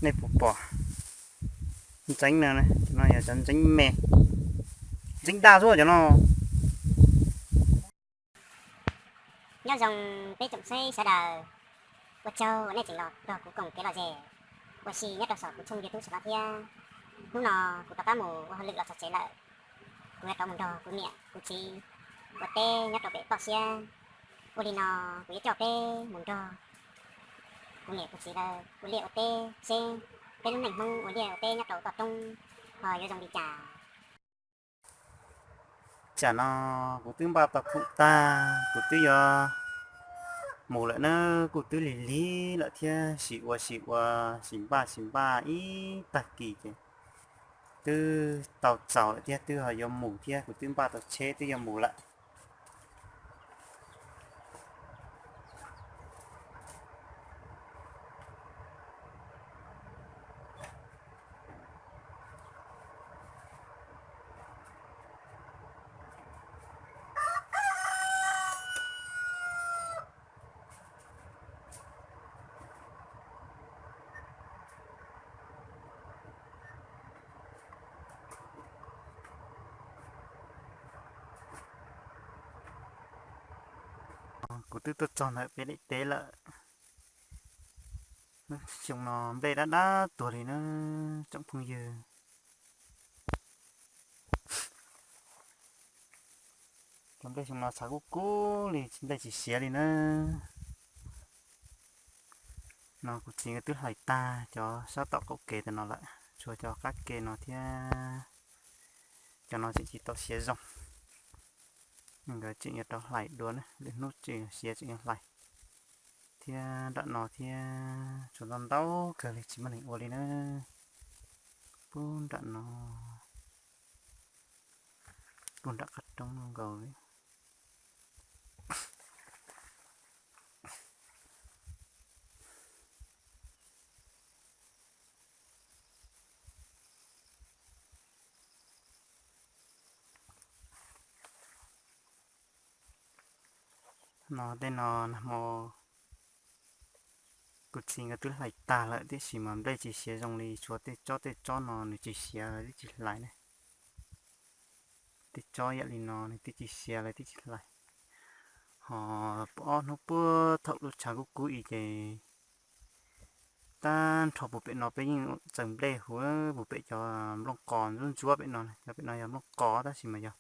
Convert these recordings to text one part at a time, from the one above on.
Nej puas pom ntxeeb no, no yog cov ntxeeb me, ntxeeb daj xwb cov no. Nyob zoo peb tsoom saib sawv daws, ua tsaug uas nej tseem los nrog kuv koom kev lom zem ua si nyob rau saum kuv tshooj YouTube no thiab. Hnub no kuv rov qab mus ua hauj lwm los txog tsev lawm. Kuv yuav rov mus nrog kuv niam kuv txiv ua teb nyob rau pem toj siab. Ua li no kuv yuav coj peb mus nrog kuv niam kuv txiv lawv ua liaj ua teb seb peb lub neej Hmoob ua liaj ua teb nyob rau toj roob ho yuav zoo li cas. Tsam no kuv twb npaj tau khoom tag, kuv twb yuav mus lawm na, kuj twb lig lig lawm thiab, sim ua sim ua, sim npaj sim npaj ib tag kis ces twb tau txaus lawm thiab, twb ho yuav mus thiab, kuv twb npaj tau tsheb twb yuav mus lawm. Kuv twb tuaj txog ntawm peb daim teb lawm. Xyoo no nplej dab dab tuag li na tsoom phooj ywg. Cov nplej xyoo no tshav kub kub li, nplej tsis siav li na. No kuv txiv nkawd twb hlais tag cov sab tom qaum kev tam no lawm, tshuav cov qab ke no thiab. Cov no tseem tsis tau siav zoo, nkawd tseem yuav rau hlais dua na, lwm hnub tseem siav tseem yuav hlais thiab nram no thiab. Tshuav ntau ntau kawg li tsis muaj neeg ua li na. Pub nram no, pub nram qab roob no nkaus li. No tej no nag hmo kuv txiv nkawd twb hlais tag lawm tiam sis mas nplej tsis siav zoo li, tshuav tej tsob tej tsob no nws tsis siav lawv twb tsis hlais ne. Tej tsob yam li no nws twb tsis siav lawv twb tsis hlais. Ho ob hnub puag thaum lub tshav kub kub i ces tag nrho puag pem no peb yeej txaws nplej huv, puag pem cov nplooj qos ntsuab ntsuab pem no, cov pem no yog nplooj qos tab sis mas yog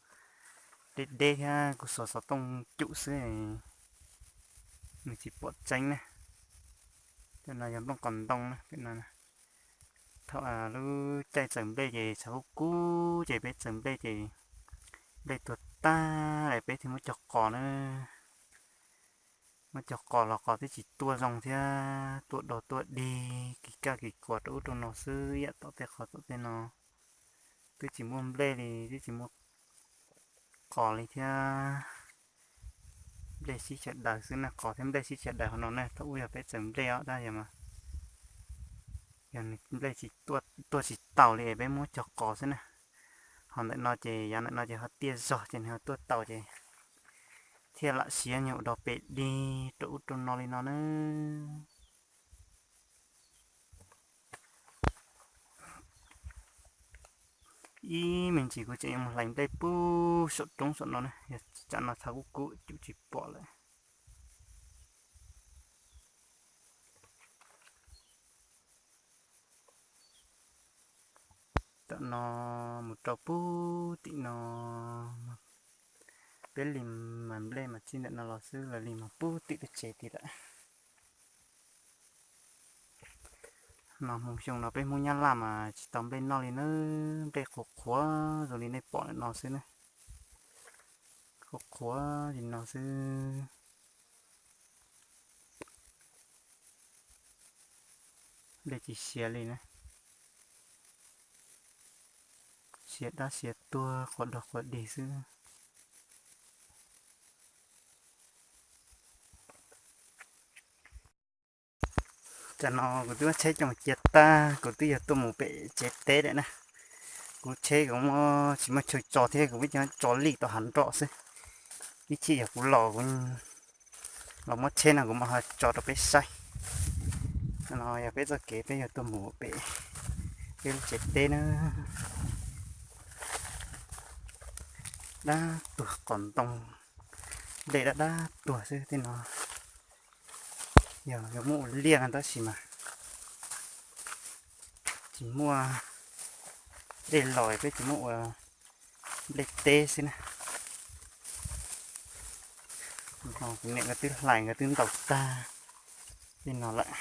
deb deb thiab kuj xuas xov tooj cum xwb, nws tsis pom tseeb na. Cov no yog nplooj qos ntoo na pem no. Thaum lub caij txaws nplej ces tshav kub kub ces peb txaws nplej ces nplej tuag tag peb thiaj muab cog qos na. Muab cog qos los qos twb tsis tuaj zoo thiab, tuaj dog tuaj dig kis kaj kis kuas rau ub rau no xwb, yam tom tej qhov tom tej no twb tsis muaj nplej li, twb tsis muaj qos li thiab. Nplej sib chaw daws xwb na, qos thiab nplej sib chaw daws hauv no na. Thaum ub yog peb txaws nplej os, tab yog mas yog nplej tsis tuaj tsis taus li peb muab cog qos xwb na. Ho ntawm no ces yav ntawm no ces ho tiaj zog ces nws ho tuaj tau ces thiaj lam siav nyuag ua dog pes dig rau ub rau no li no na. Ib me ntsis kuv tseem yuav mus hlais nplej pub saum roob saum no na, yog tsam no tshav kub kub cum tsis pom lawm. Tam no mus rau pub tim no, peb lig mas nplej mas txij ntawm no los xwb, lawv lig mas pub tim peb tsev tid lawm. No hmo xyoo no peb Hmoob Nyab Laj mas tsis tau nplej noj li na, nplej qhuav qhuav zoo li nej pom ntawm no xwb na, qhuav qhuav li no xwb. Nplej tsis siav li na, siav dab siav tuag quas dog quas dig xwb. Tam no kuv twb muab tsheb coj cia tag, kuv twb yog tuaj mus pem tsev teb lawm na. Kuv tsheb kuv muab tsis muaj chaw tso thiab, kuv muab coj tso lij tau hav nroj xwb. Ib chim yog kuv los kuv los muab tsheb no kuv mam ho tso rau peb saib. No yog peb txoj kev peb yuav tuaj mus pem peb lub tsev teb na. Dab tuag qos ntoo, dej dab dab tuag xwb tej no. Yog yuav muab ua liaj tab sis mas tsis muaj dej los peb tsis muab ua nplej teb xwb na. Kuv niam nkawd twb hlais nkawd twb ntaus tag tej no lawm.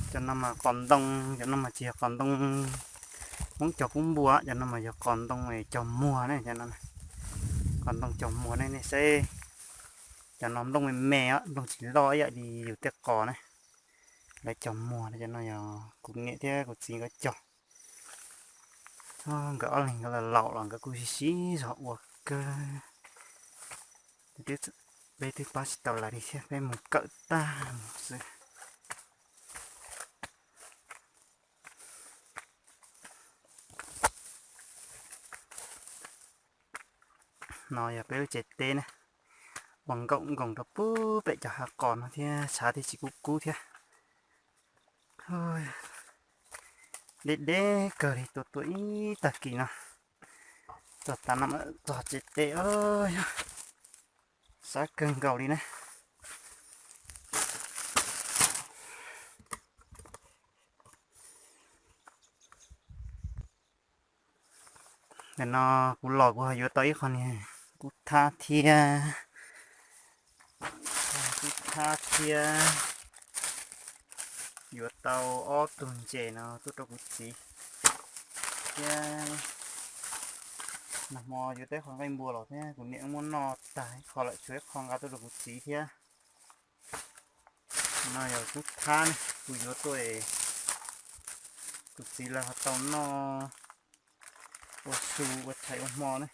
Cov no mas qos ntoo, cov no mas tsis yog qos ntoo Hmoob cog kub npua, cov no mas yog qos ntoo cog muag ne. Qos ntoo cog muag ne, nej saib, cov no nplooj me me, nplooj tsis loj ib yam li yus tej qos ne. Lawv cog muag no, cov no yog kuv niam thiab kuv txiv nkawd cog. Nkawd ob leeg nkawd laus laus los nkawd kuj sib sib zog ua kawg. Peb twb pab tsis tau lawv li thiab, peb mus kawm tag mus xwb. No yog peb lub tsev teb na, ua nkaum nkoos rau puag pem cov hav qos no thiab, tshav thiaj tsis kub kub thiab. Deb deb kawg li, tuaj tuaj ib tag kis no txog tav no txog tsev teb, yog sab kawg nkaus li na. Ntawm no kuv los kuv ho yuav tau ib qho niag kub thab thiab, kub thab thiab, yuav tau ob tug ntses no tuaj rau kuv txiv thiab. Nag hmo yuav tau ib qho nqaij npua los thiab, kuv niam muab noj tag ib qho lawm, tshuav ib qho nqa tuaj rau kuv txiv thiab. No yog kub thab ne, kuv yuav tuaj, kuv txiv lawv ho tau noj ua su ua tshais ua hmo ne.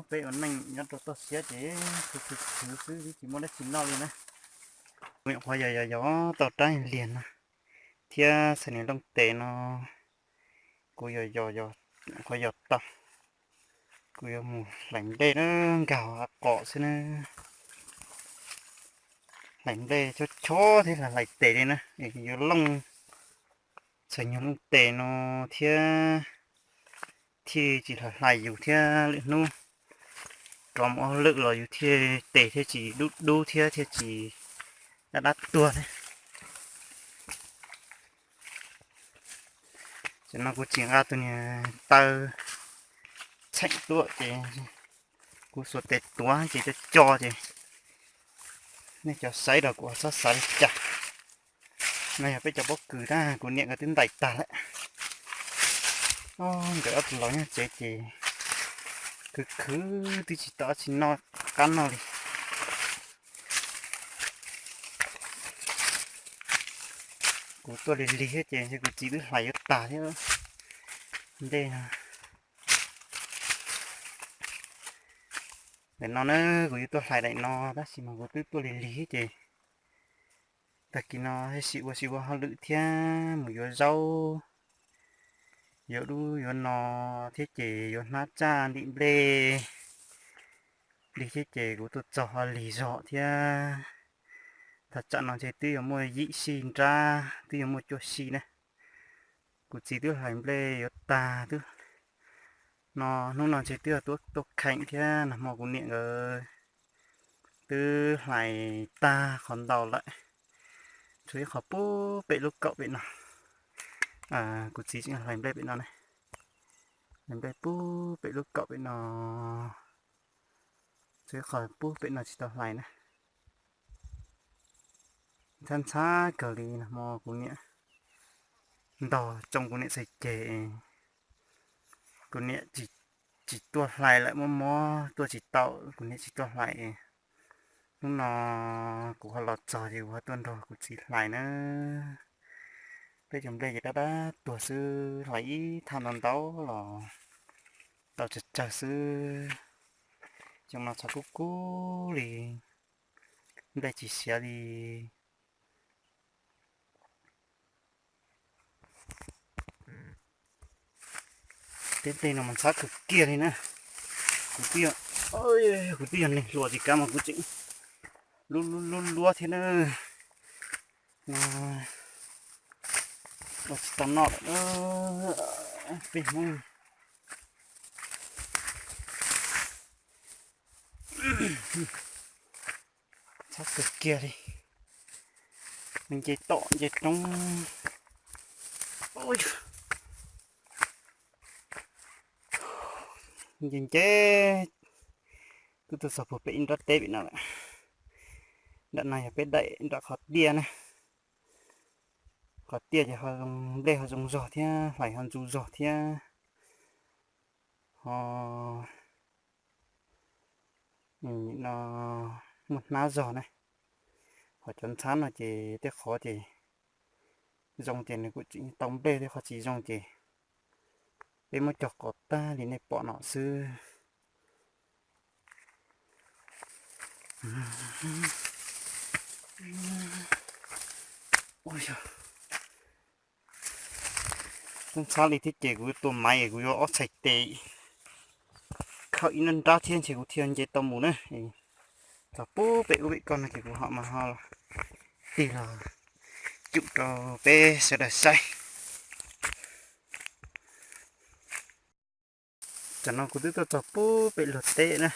Peb ua neej nyob rau toj siab ces khwv khwv khwv xwb, twb tsis muaj dab tsi noj li na. Kuv nyuam qhuav yos yos yos tau rab liag no thiab txhais niag looj tes no, kuv yos yos yos, nyuam qhuav yos tau. Kuv yuav mus hlais nplej na, nkag hauv hav qos xwb na. Hlais nplej chob chob thiab hlais tes li na, es yuav looj txhais nyuag looj tes no thiab, thiaj tsis hlais hlais yus thiab. Lwm hnub rov mus ua hauj lwm los yus thiaj tes thiaj tsis dub dub thiab thiaj tsis dab dab tuag thiab. Tam no kuv tsis nqa tus niag taw txheem tuaj ces kuv xuas tes tuav ces cov co ces nej cov saib los kuv txhob xav li cas. No yog peb cov pob kws na, kuv niam nkawd twb ntais tag lawm. Nkawd ob tug laus nyob tsev ces khwv khwv twb tsis tau dab tsi noj qab noj li. Kuv tuaj lig lig thiab ces kuv txiv twb hlais yuav tag thiab ntej no. Daim no na, kuv yuav tuaj hlais daim no tab sis mas kuv twb tuaj lig lig thiab ces tag kis no thiaj sim ua si ua hauj lwm thiab mus yuav zaub, yuav dub yuav no thiab ces yuav hnab tsaj ntim nplej li thiab ces kuv tuaj txog ho lig zog thiab. Thaj tsam no ntshe twb yuav muaj yim sij nrab, twb yuav muaj cuaj sij na. Kuv txiv twb hlais nplej yuav tag twb, no hnub no ntshe twb tuaj tuaj kheem thiab. Nag hmo kuv niam nkawd twb hlais tag qhov ntau lawm, tshuav ib qho puag pem lub kaum pem no. Kuv txiv tseem hlais nplej pem no ne, hlais nplej puag pem lub kaum pem no, tshuav ib qho puag pem no tsis tau hlais na. Ntxhab ntxhab kawg li, nag hmo kuv niam ntog tsoo kuv niam txhais ceg, kuv niam tsis tuaj hlais lawm, mob mob tuaj tsis tau, kuv niam tsis tuaj hlais. Hnub no kuv ho los txog ces kuv ho tuaj nrog kuv txiv hlais na. Peb cov nplej ces dab dab tuag xwb, hlais ib thaj ntau ntau los tau tsawg tsawg xwb. Xyoo no tshav kub kub li, nplej tsis siav li. Teb tej no mas ntxhab kawg kiag li na. Kuv twb yog, kuv twb yog neeg hluas tsis kav mas kuv tseem lub lub lub luab thiab na. Ua tsis tau noj lawm. Peb Hmoob ntxhab kawg kiag li. Nce tom nce roob. Nce nce twb tuaj txog puag pem ib nrab teb pem no lawm. Nram no yog peb daim nram qhov tiaj na. Qhov tiaj ces ho zoo nplej ho zoo zog thiab hlais ho ntxu zog thiab. Ho no muaj hnab zog na. Ho cov ntxhab no ces tej qhov ces zoo ces nws kuj tseem tau nplej, tej qhov tsis zoo ces peb muab cog qos tag li nej pom no xwb. Ntxhab li thiab ces kuv tua maiv kuv yuav ob txhais tes khawm ib nrab nrab thiab ntshe kuv thiaj nce tau mus na. Txog puag pem ub pem ko no ces kuv ho mas ho tig los cum rau peb sawv daws saib. Tam no kuv twb tuaj txog puag pem luag teb na,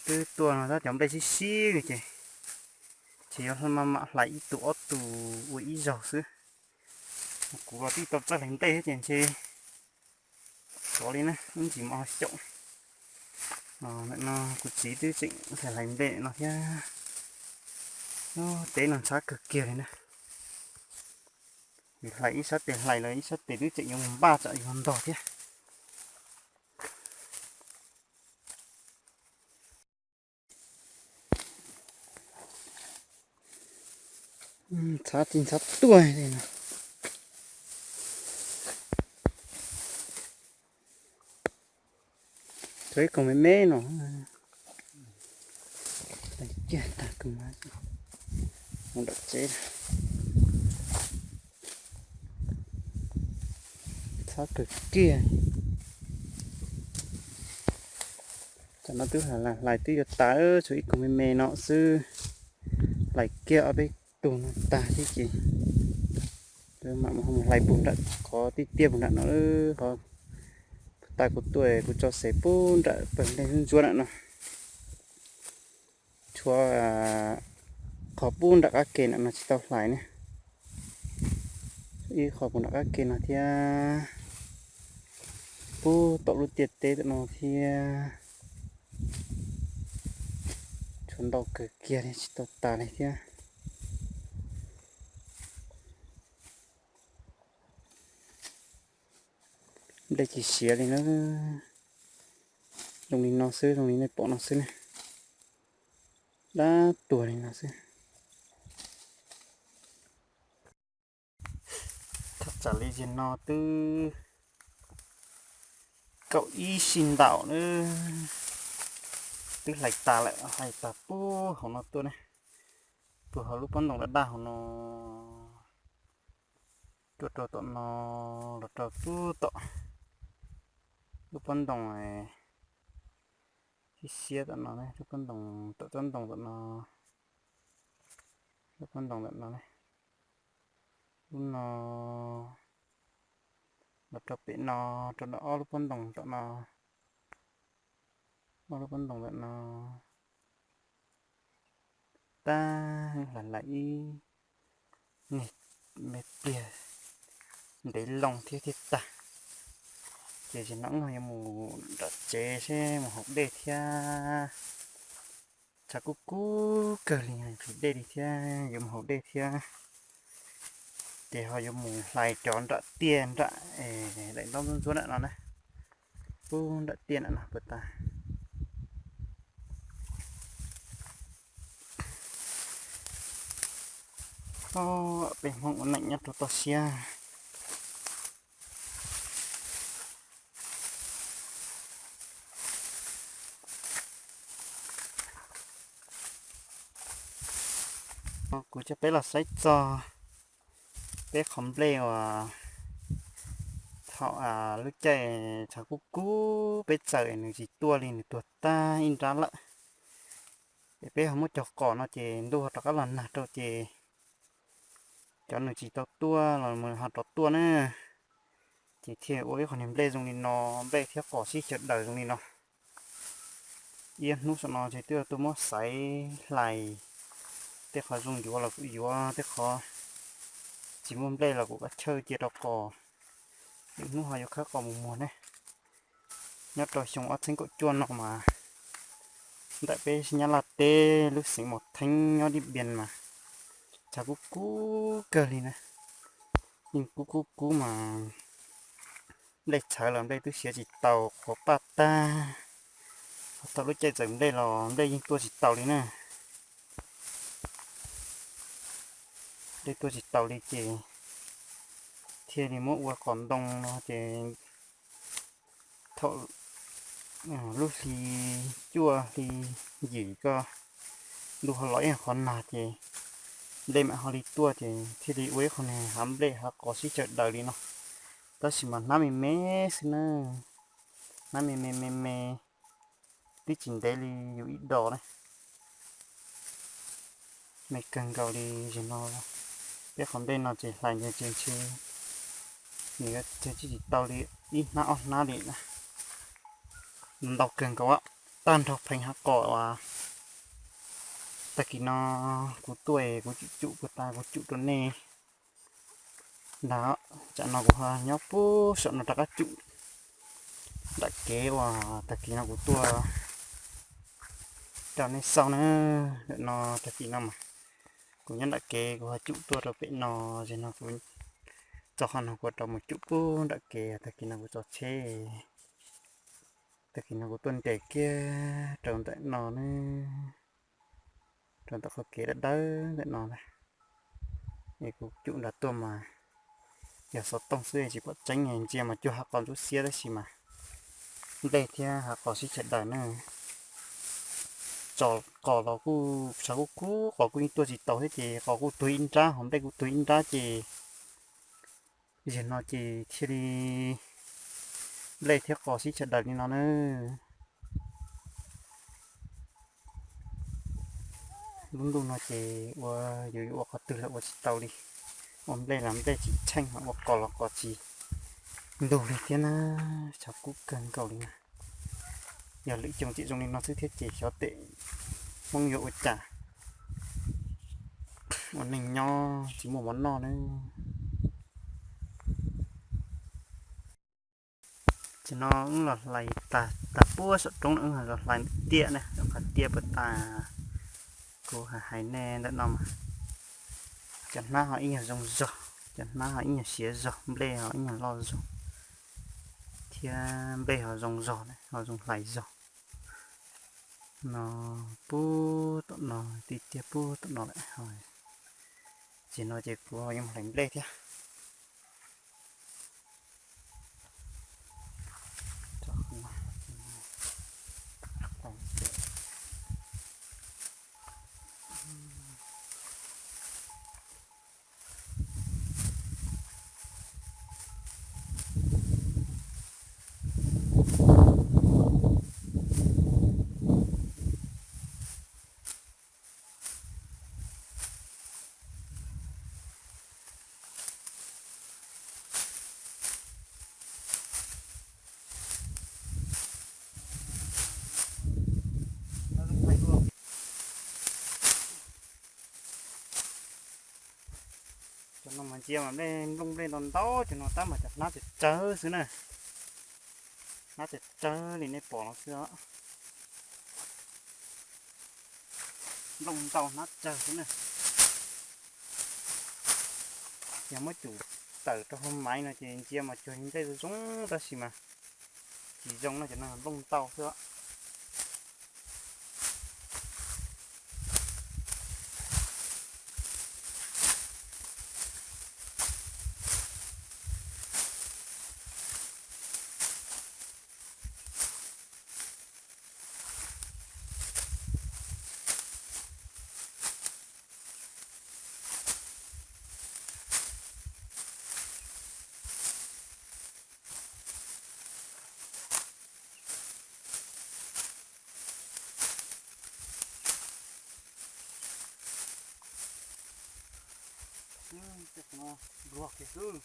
twb tuaj no tab cov nplej sib sib li ces tsis yuav maj mam hlais ib tug ob tug ua ib zaug xwb. Kuv los twb tau txawj hlais nplej thiab ces ntshe xyov li na, ib ntsis mam ho xyaum. Ntawm no kuv txiv twb tseem hlais hlais nplej no thiab. Teb no ntxhab kawg kiag li na. Hlais ib sab tes hlais los ib sab tes twb tseem yuav mus npaj tsam yuav ntog thiab. Ntxhab txij ntxhab tuaj li no. Tshuav ib koog me me no. Mus nram tsev. Ntxhab kawg kiag. Tam no twb hlais hlais twb yuav tas, tshuav ib koog me me no xwb. Hlais kiag ob peb tug no tag thiab ces mam mus hlais puag nram qhov tiaj tiaj puag nram no. Qhov tas kuv tuaj kuv tso xes puag nram pawg nplej ntsuab nram no. Tshuav qhov puag nram qab ke nram no tsis tau hlais ne. Ib qho puag nram qab ke no thiab, puag tom lub tiaj teb tom no thiab. Tshuav ntau kawg kiag li tsis tau tas li thiab. Nplej tsis siav li na. Zoo li no xwb, zoo li nej pom no xwb ne. Dab tuag li no xwb. Thaj tsam li zaum no twb kaum ib sij ntaum na, twb hlais tas lawm, hlais tas puag hauv no tuaj ne, puag hauv lub pob ntoos daj daj hauv no, tuaj rau tom no, los rau puag tom lub pob ntoos siab siab tom no, lub pob ntoos tom tsob ntoo tom no, lub pob ntoos tom no, lub no, los rau pem no, rau ob lub pob ntoos tom no, ob lub pob ntoos tom no. Tag hlais hlais ib niag me pliag ntev loo thiab thiaj tag. Ces zaum no wb yuav mus nram tsev seb mus haus dej thiab. Tshav kub kub kawg li, nqhis dej li thiab yuav mus haus dej thiab. Ces ho yuav mus hlais cov nram tiaj nram daim ntaub ntsuab ntsuab nram no na, puag nram tiaj nram no puas tas. Peb Hmoob ua neej nyob rau toj siab. Kuv coj peb los saib txog peb qhov nplej uas Thaum lub caij tshav kub kub peb txawm nws tsis tuaj li, nws tuag tag ib nrab lawm. Es peb ho muab cog qos no ces ntuj ho rov qab los nag rau ces cov nws tsis tau tuaj los ho rov tuaj na. Ces thiaj ua ib qho niag nplej zoo li no, nplej thiab qos sib xyaw daws zoo li no. Ib hnub saum no ces twb tuaj muab xaiv hlais, tej qhov zoo yuav los kuv yuav, tej qhov tsis muaj nplej los kuv kav chawj cia rau qos. Lwm hnub ho yuav khawb qos mus muag ne. Nyob rau xyoo ob txhiab kaum cuaj no mas ntawm peb Nyab Laj teb lub xeev Mos Theeb nyob Diaj Npias mas tshav kub kub kawg li na. Yeej kub kub kub mas nplej txhawv los nplej twb siav tsis taus, qhuav paj tag. Thaum lub caij txawm nplej los nplej yeej tuaj tsis taus li na. Nplej tuaj tsis taus li ces thiaj li muab ua qos ntoo no ces thaum lub hli cuaj hli yim ko ntuj ho los ib qho nag ces nplej mam ho li tuaj ces thiaj li ua ib qho niag hav nplej hav qos sib xyaw daws li no. Tab sis mas hnab me me xwb na, hnab me me me me, twb tsis ntev li yus ib dos na. Me kawg nkaus li. Zaum no peb qhov nplej no ces hlais ntses ces ntshe nws yuav tseg tsis tau li ib hnab ob hnab li na. Ntau kawg nkaus, tag nrho pheev hav qos uas tag kis no kuv tuaj kuv cum cum puag ta kuv cum rau nej ntag. Tsam no kuv ho nyob puag saum no rov qab cum nram kev uas tag kis no kuv tuaj rau nej xauj na. Ntawm no tag kis no mas kuv nyob nram kev kuv ho cum tuaj rau pem no, ces no kuv txog qhov no kuv rov mus cum puag nram kev, tag kis no kuv txog tsheb, tag kis no kuv tuaj nres kiag rau ntawm no na, rau ntawm qhov kev dawb dawb ntawm no na. Es kuv cum nram tuaj mas yog xov tooj xwb tsis pom tseeb, ntsia mas cuag hav qos ntxub xiab tab sis mas nplej thiab hav qos sib chaw daws na. Tso qos los kuj tshav kub kub, qos kuj yeej tuaj tsis tau thiab ces qos kuj tuag ib nrab ho nplej kuj tuag ib nrab ces zaum no ces thiaj li nplej thiab qos sib chaw daws li no na. Lub ntuj no ces ua yus yuav ua qhov twg los ua tsis tau li, ua nplej los nplej tsis tsheej, ua qos los qos tsis ntug li thiab na. Tshav kub kawg nkaus li na. Yog lwm xyoo tseem zoo li no xwb thiab ces xyov tes Hmoob yuav ua cas ua neej nyob tsis muaj mov noj na. Ces no wb los hlais tag, tag puag saum roob no wb los hlais ntawm tiaj na, qhov tiaj puag ta. Kuv hais hais nej ntawm no mas cov hnab ho ib nyuag zoo zog, cov hnab ho ib nyuag siav zog, nplej ho ib nyuag loj zog, thiab nplej ho zoo zog, ho zoo hlais zog. No puag tom no, tiaj tiaj puag tom no lawm. Ces no ces kuv ho yuav mus hlais nplej thiab. Cov no mas ntsia mas nplej nplooj nplej ntau ntau, cov no tab mas cov hnab tsawg tsawg xwb na. Hnab tsawg tsawg li nej pom no xwb os. Nplooj ntau hnab tsawg xwb na. Yog muab cum tawm rau hauv maiv no ces ntsia mas cuag nplej zoo zoo tab sis mas tsis zoo no, cov no nplooj ntau xwb os. Npluag kiag xwb.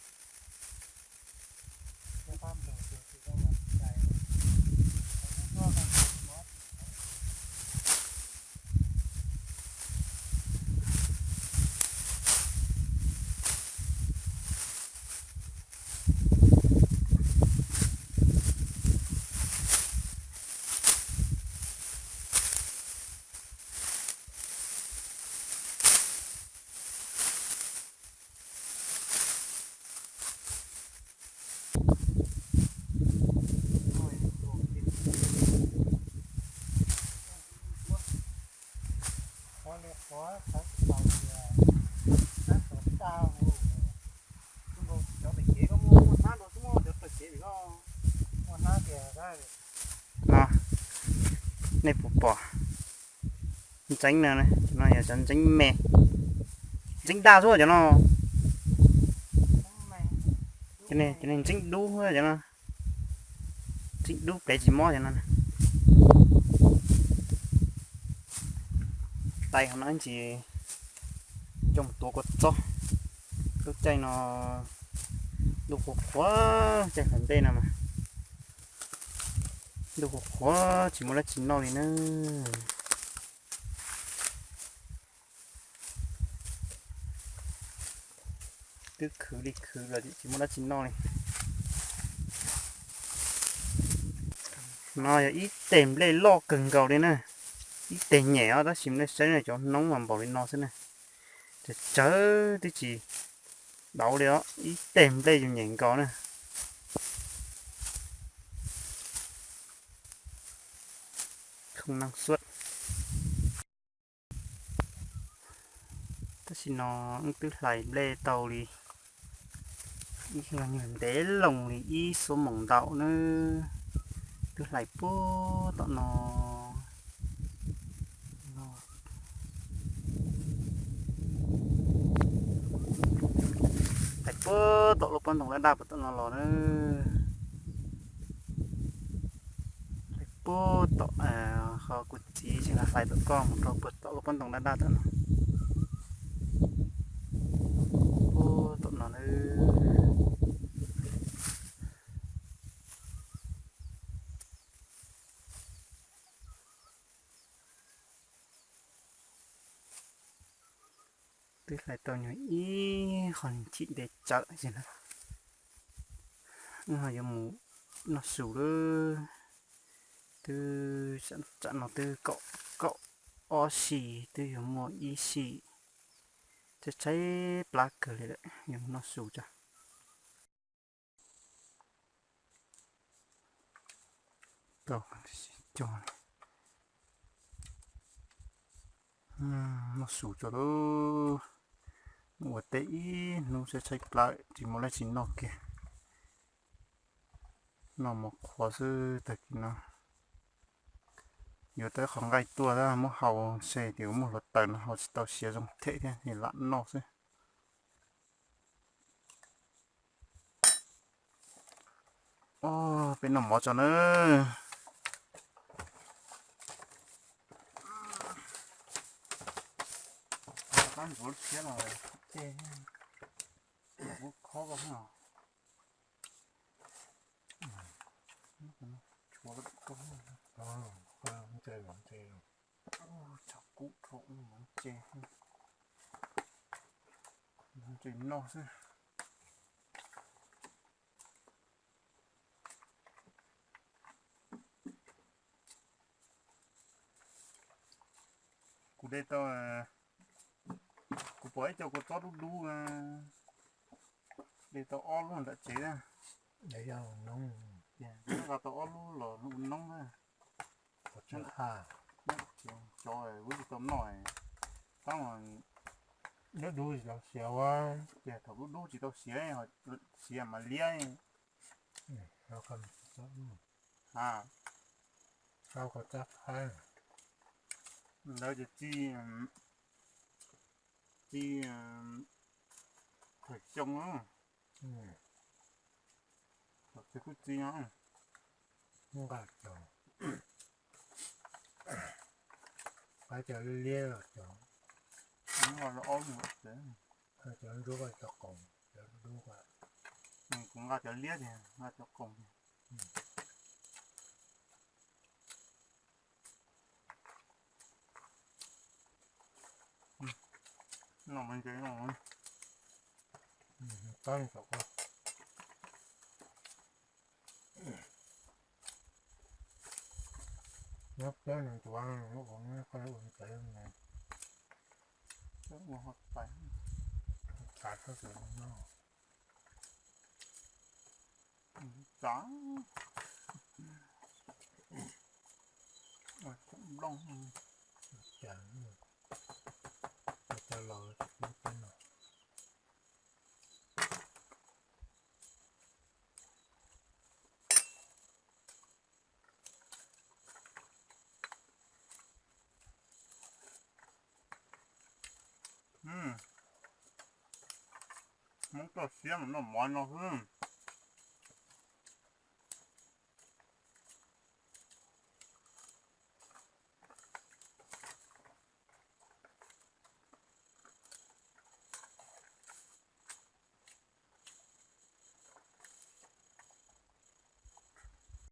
No, nej puas pom ntxeeb no, no yog cov ntxeeb me, ntxeeb daj xwb cov no. Cov no ntxeeb dub xwb cov no, ntxeeb dub plev tsis mob cov no. Tais hauv no ntsis coj mus tuav kua txob. Lub caij no ntuj qhuav qhuav, caij hauv ntej no mas ntuj qhuav qhuav tsis muaj dab tsi noj li na. Twb khwv li khwv los tsis muaj dab tsi noj li. No yog ib teg nplej loj kawg nkaus li na. Ib teg nyem os, tab sis nej saib no cov hnoob mas npaum li no xwb na. Tsawg tsawg twb tsis dauv li os, ib teg nplej yus nyem nkaus na. Không năng suất. Tam sim no wb twb hlais nplej tau li ib nyuag ntev loo li ib xuab moos ntau na. Twb hlais puag tom no, hlais puag tom lub pob ntoo daj daj puag tom no los na. Hlais puag tom, qhov kuv txiv tseem hlais tom koj mus rau puag tom lub pob ntoo daj daj tom no. Puag tom no na. Twb hlais tau nyuag ib qho chim ntev tsawv ces na, wb ho yuav mus noj su lawm. Twb tsam no twb kaum, kaum ob si, twb yuav muaj ib si, tshaib tshaib plab kawg li lawm, yuav mus noj su tso. Noj su tso lauj. Mus ua teb ib hnub tshaib tshaib plab tsis muaj dab tsi noj kiag. Noj mov qhuav xwb tag kis no. Yuav tau qhov nqaij tuaj muab hau se tias muaj hluav taws no hau tsis tau siav zoo them thiab es lam noj xwb. Peb noj mov tso nawb. Tab ntxuav lub siab no ces kuv khob ko no. Tshuav lawm ko. Tshav kub rau ces ntsej noj xwb. Kuv de tau, kuv pom ib co kua txob dub dub, de tau ob lub nram tsev. Nqa tau ob lub los ua noob na. Cov lub tsis tau noj, tab mas lub dub tsis tau siav, ces thaum lub dub tsis tau siav, siav mas liab. Ha, ntawd ces txi, txi thawm xyoo, txi kuj txi no. Nqa cov, nqa cov liab los cov, nqa ob lub tsev. Cov ntsuab cov qoos, cov dub. Kuv nqa cov liab tiag, nqa cov qoos tiag. No mas ntse no. Tab tom ko. Nyob peb ntuav ua nyob qhov ua ntawd ne. Ua hauv pais. Xav txog tus no. Tsav. Ua tsoom nplooj. Cas, cas los tsis pub peb no. Hmoob toj siab mas noj mov no xwb.